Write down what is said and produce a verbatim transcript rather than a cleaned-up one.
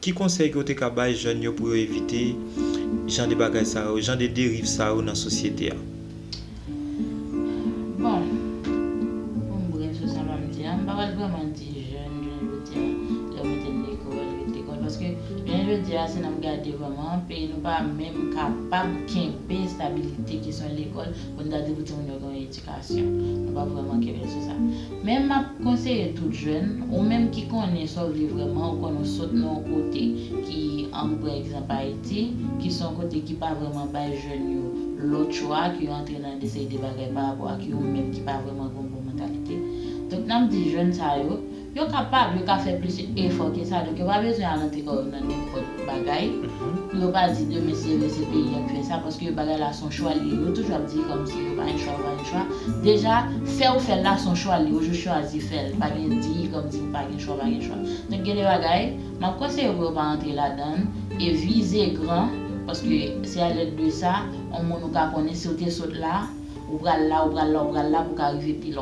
Ki konsèy ke w te ka bay jèn yo pou yo evite jan de bagay sa yo, jan de deriv sa yo nan sosyete a? Bon, pou m brèv sou sa, m ap di a, m pa pral vrèman di jèn, jèn jodi a, lè w mete l lekòl, ret lekòl. Paske jèn jodi a, si n ap gade vrèman, peyi nou pa menm kapab kenbe estabilite kesyon lekòl pou n ta di pou timoun yo gen yon edikasyon. Nou pa vrèman kenbe l sou sa. Men m ap konseye tout jèn, ou menm ki konnen sa w vle vrèman, ou konnen w sot nan yon kote ki, an, pran egzanp Ayiti, ki se yon kote ki pa vrèman bay jèn yo lòt chwa, ki yo antre nan de seri de bagay pa rapò ak yo menm ki pa vrèman gen yon bon mantalite. Donk, n ap di jèn sa yo, yo kapab, yo ka fè plis efò ke sa. Donk, yo pa bezwen al antre kò yo nan nenpòt bagay. Pou yo pa di demen si yo vle se peyi an ki fè sa, paske bagay la se yon chwa li ye. Yo toujou ap di kòmsi yo pa gen chwa, yo pa gen chwa. Deja, fè ou fè l la se yon chwa li ye. Ou jis chwazi fè l. Pa gen di kòmsi m pa gen chwa, pa gen chwa. Donk, gen de bagay, m ap konseye pou yo pa antre ladan l e vize gran, paske se a lèd de sa, yon moun ou ka konnen si w te sot la, ou pral la, ou pral la, ou pral la pou w ka rive pi lwen.